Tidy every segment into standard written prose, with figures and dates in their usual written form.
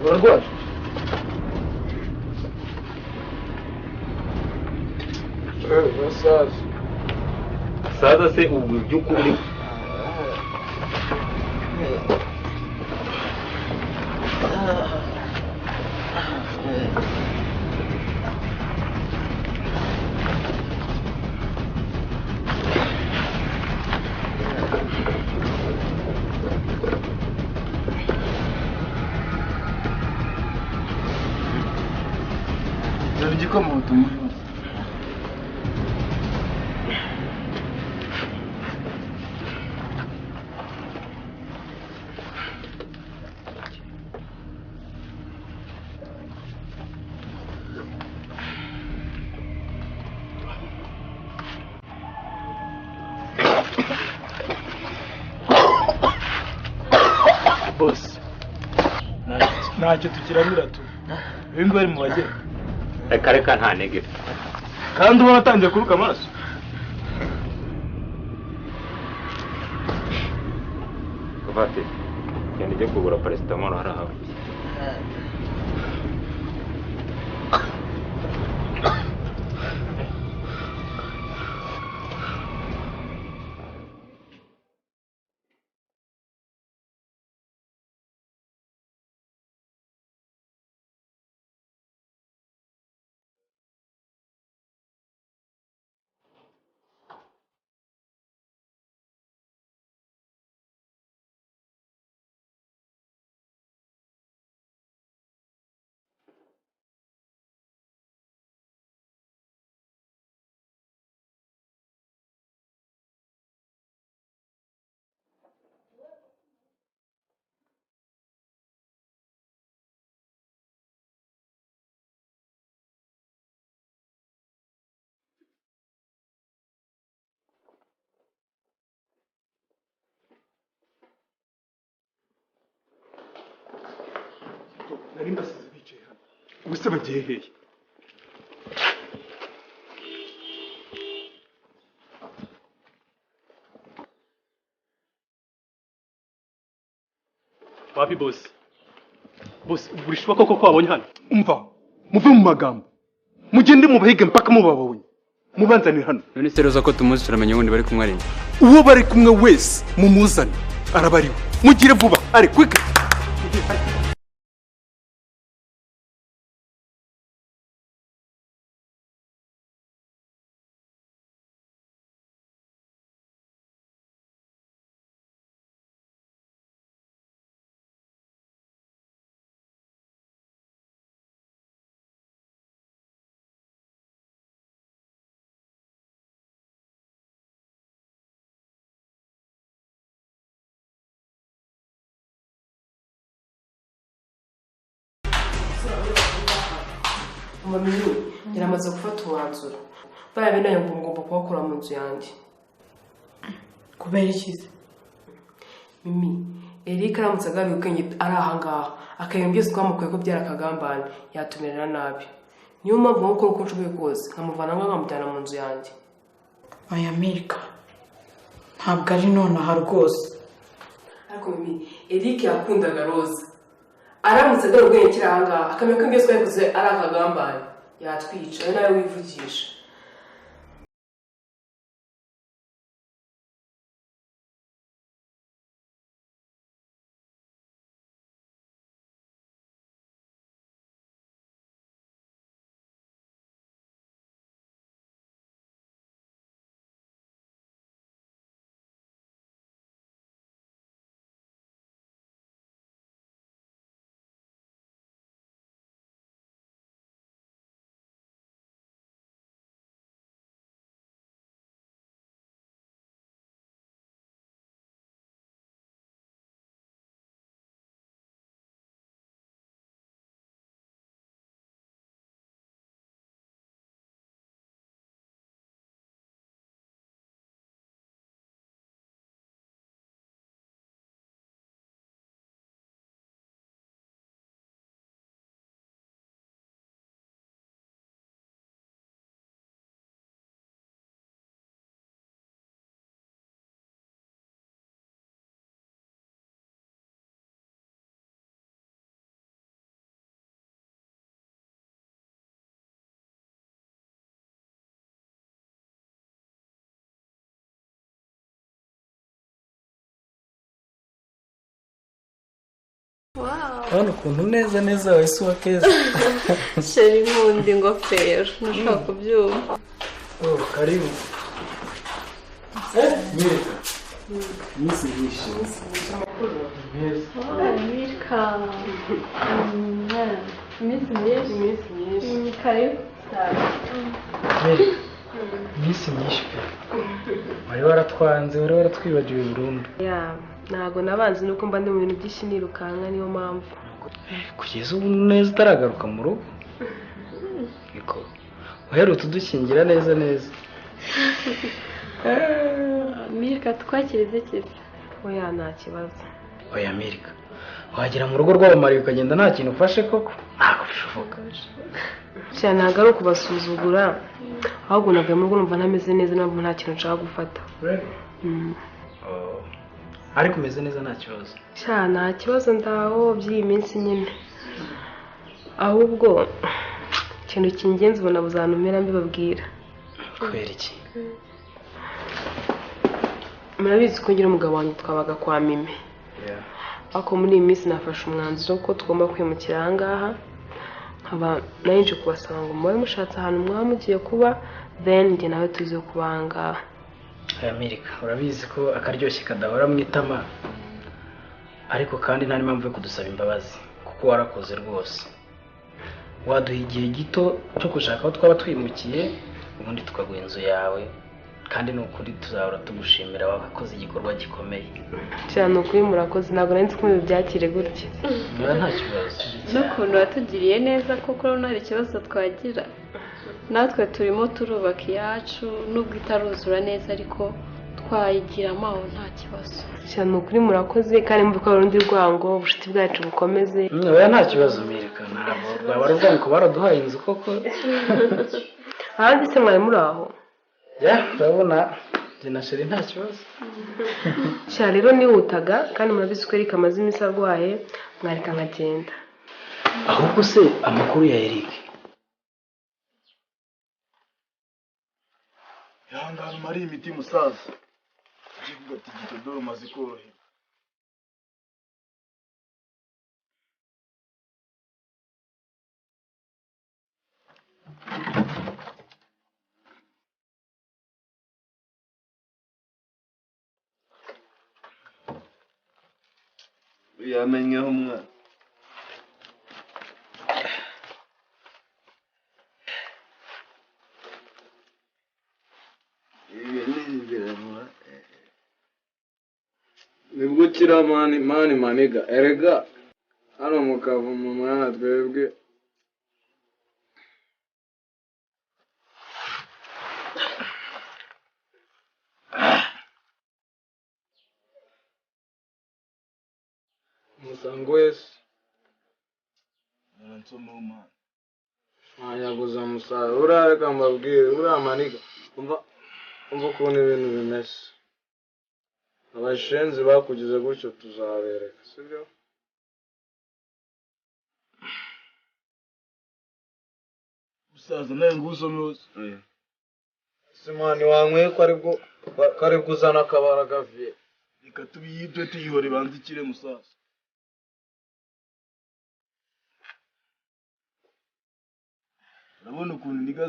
Urarwaye? Saza. Saza se ubu by'ukuri. Igikoma utumwe. Boss, ntacyo tukiramira tu. Uyu nguyu ari mu bageni. Reka reka nta ntege. Kandi ubona atangiye kuruka amaraso. Vate, genda ujye kugura paracetamol hariya. Nari mbasize bicaye hano. Ubu se bagiye hehe? Wapi boss? Boss, ugurisha koko ko wabonye hano? Umva, muve mu magambo. Mugende mubahige mpaka mubabonye. Mubanzanire hano. None se Roza ko tumuzi turamenya wundi bari kumwe ari? Uwo bari kumwe wese mumuzane. Arabariwe. Mugire vuba. Ari quick. Mami, yaramaze gufata umwanzuro. Bariya bene ngo ngomba kubakura mu nzu yanjye. Kubera iki se? Mimi, Eric aramutse agaruye ubwenge ari aha ngaha, akabintu byose twamukuye ko byari akagambane, yatumerera nabi. Niyo mpamvu ngomba gukora uko nshoboye kose, nkamuvana aho ngaho nkamujyana mu nzu yanjye. Oya Milka, ntabwo ari nonaha rwose. Ariko Mimi, Eric yakundaga Roza. Aramutse agaruye ubwenge akiri aha ngaha, akamenya ko ibyo twabikoze ari akagambane, yatwica, ari nawe wivugisha. Urabona ukuntu neza neza wahise uba keza. Chéri, nkunda ingofero, ntushobora kubyumva. Oh, karibu. Mirika. Iminsi myinshi. Mirika, iminsi myinshi. Iminsi myinshi. Karibu. Mirika. Iminsi myinshi pe. Wari waratwanze, wari waratwibagiwe burundu. Ya, ntabwo nabanze, nuko mba ndi mu bintu byinshi nirukanka, niyo mpamvu. Kugeza ubu neza utaragaruka mu rugo. Niko. Uherutse udukingira neza neza. Mirika, twakirize kiza. Oya, nta kibazo. Oya Mirika. Wagera mu rugo rw'abamariye ukagenda nta kintu ufashe koko? Ntabwo bishoboka. Sha, ntabwo ari ukubasuzugura, ahubwo navuye mu rugo numva ntameze neza, ntabwo nta kintu nshaka gufata. Oh. Ariko umeze neza nta kibazo. Sha, nta kibazo, ndaho by'iyi minsi nyine. Ahubwo ikintu cy'ingenzi ubona buzantumira mbibabwira. Kubera iki? Murabizi ko ngira umugabo wanjye twabaga kwa Mime. Ariko muri iyi minsi nafashe umwanzuro ko tugomba kwimukira aha ngaha, nkaba nari nje kubasaba ngo mube mushatse ahantu mwaba mugiye kuba, then njye nawe tuze kuba aha ngaha. Oya Mirika, urabizi ko akaryoshye kadahora mu itama. Ariko kandi nta n'impamvu yo kudusaba imbabazi kuko warakoze rwose. Waduha igihe gito cyo gushaka aho twaba twimukiye, ubundi tukaguha inzu yawe, kandi ni ukuri tuzahora tugushimira, wakoze igikorwa gikomeye. Sha, ni ukuri murakoze, ntabwo nari nzi ko mubyakire gutya. Niba nta kibazo. N'ukuntu watugiriye neza kuko urabona hari ikibazo twagira. Natwe turimo turubaka iyacu, nubwo itaruzura neza ariko twayigiramo aho nta kibazo. Sha, ni ukuri murakoze, kandi mvuga ko urundi rwango ubucuti bwacu bukomeze. Oya nta kibazo Mirika, ntabwo rwaba ari urwango, baraduhaye inzu koko. Ahandi se mwari muri aho? Ya, urabona njye na Chéri nta kibazo. Sha, rero nihutaga, kandi murabizi ko Eric amaze iminsi arwaye, mwareka nkagenda. Ahubwo se amakuru ya Eric? Ihangane umare imiti musaza. Ugiye kugatigita dore umaze koroherwa. Yamenyeho umwana. Ibi ni biramura. Nibwo ukira mani mani maniga erega hano mu kavumu mwana twebwe. Musango wese Nsomeho mwana. Nyaguza musaruro uriya, reka mbabwire uriya maniga, umva umva ukuntu ibintu bimeze. Abashenzi bakugize gutyo tuzabereka, sibyo? Musaza nawe ngo usomeho. Simani wanyweye ko aribwo ko aribwo uzana akabara gaviye. Reka tubiyibye tuyihore banze ikire musaza. Urabona ukuntu indiga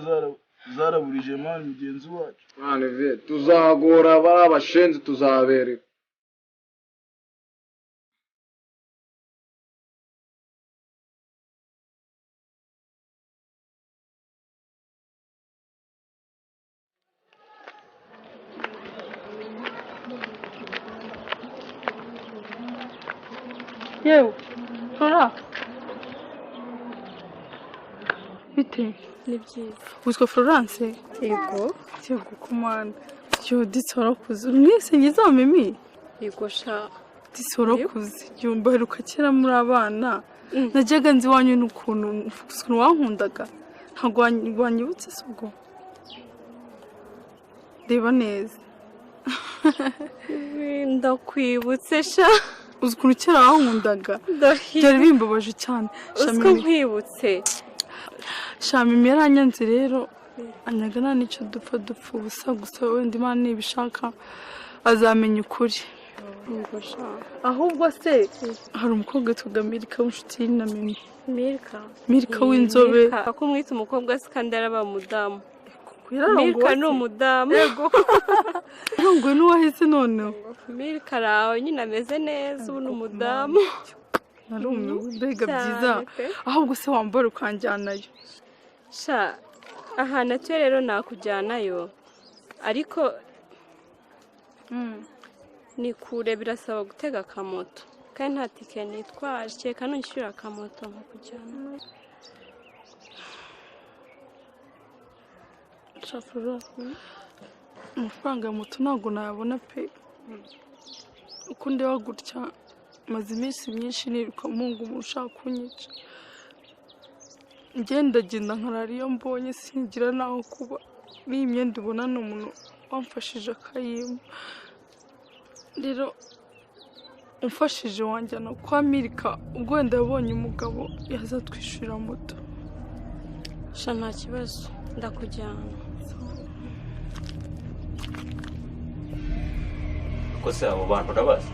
zaraburije mani mugenzi wacu. Mani vie tuzagora bari abashenzi tuzabereka. Yewe Flora, bite? Ni byiza. Witwa Florence? Yego. Yego kumana. Yo disi warakuze. Mwese ngize mimi? Yego sha. Disi warakuze. Yo mbaheruka kera muri abana. Najyaga nzi iwanyu n'ukuntu ukuntu wankundaga. Ntabwo wanyibutse se ubwo? Reba neza. Ndakwibutse sha. Uzi ukuntu kera wankundaga. Byari bimbabaje cyane. Uzi ko nkwibutse. Shamimi yaranyanze rero, anyaga nta n'icyo dupfa dupfa ubusa gusa, wenda Imana nibishaka azamenya ukuri. Ahubwo se hari umukobwa witwaga Milka w'inshuti na Mimi. Milka. Milka w'inzobe. Milka ko umwita umukobwa se kandi araba umudamu. Milka ni umudamu. Yego. Yarongowe n'uwahise noneho. Milka araho nyine ameze neza ubu ni umudamu. Narumiwe mbega byiza. Ahubwo se wambara ukanjyanayo. Sha aha nacyo rero nakujyanayo ariko ni kure birasaba gutega akamoto kandi nta tike nitwaje kereka nushyura akamoto nkakujyana. Shafura amafaranga ya moto ntabwo nayabona pe. Uko ndeba gutya maze iminsi myinshi niruka mpunga umuntu ushaka kunyica. Ngendagenda nkarara iyo mbonye singira naho kuba. N'iyi myenda ubona ni umuntu wamfashije akayimpa. Rero umfashije wanjyana kwa Milka ubwo wenda yabonye umugabo yazatwishyurira moto. Sha nta kibazo ndakujyana. Ko se abo bantu urabazi?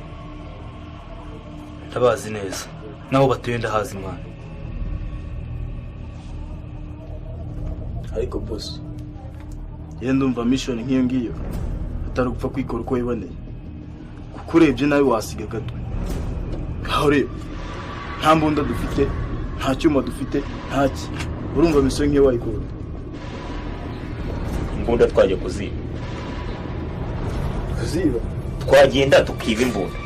Ndabazi neza naho batuye ndahazi mwana. Ariko boss yenda ndumva mission nk'iyo ngiyo atari gupfa kwikora uko wiboneye kuko urebye nawe wasiga gatwe. Ngaho rero nta mbunda dufite, nta cyuma dufite, ntaki. Urumva mission nk'iyo wayikora? Imbunda twajya kuziba. Kuziba? Twagenda tukiba imbunda.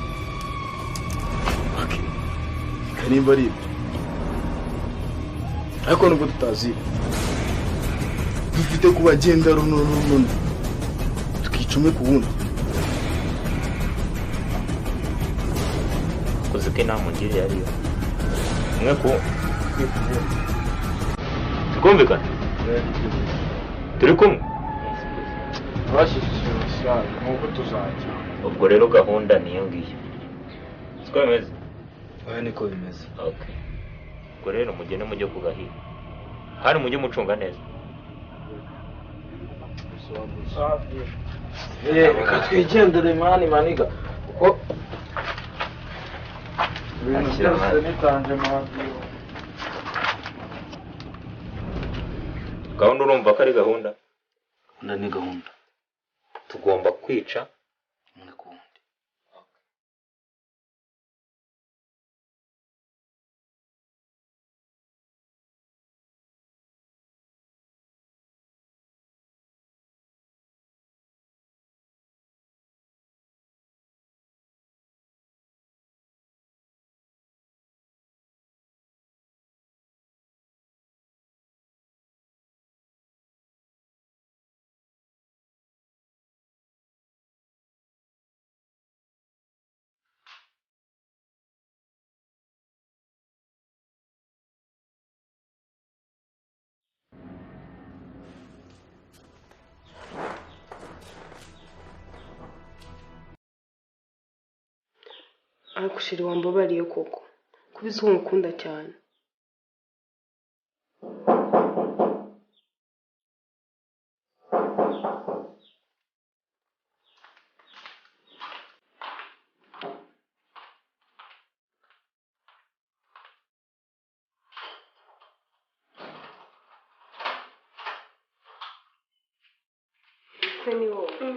Okay. Kanimba ari ibyo. Ariko nubwo tutaziba dufite kubagenda runo runo tukica umwe ku wundi. Kuzi ko inama ungiriye ariyo umwe ku tukumvikana turi kumwe nk'uko tuzajya. Ubwo rero gahunda niyo ngiyo siko bimeze? Oya niko bimeze. Okay. Ubwo rero mugende mujye ku gahiga kandi mujye mucunga neza. Reka twigendere mani maniga kuko ibintu byose nitanze mani. Gahunda urumva ko ari gahunda? Gahunda ni gahunda. Tugomba kwica umwe ku wundi. Ariko shiri wambabariye koko kubizi ko ngukunda cyane. Ese ni wowe?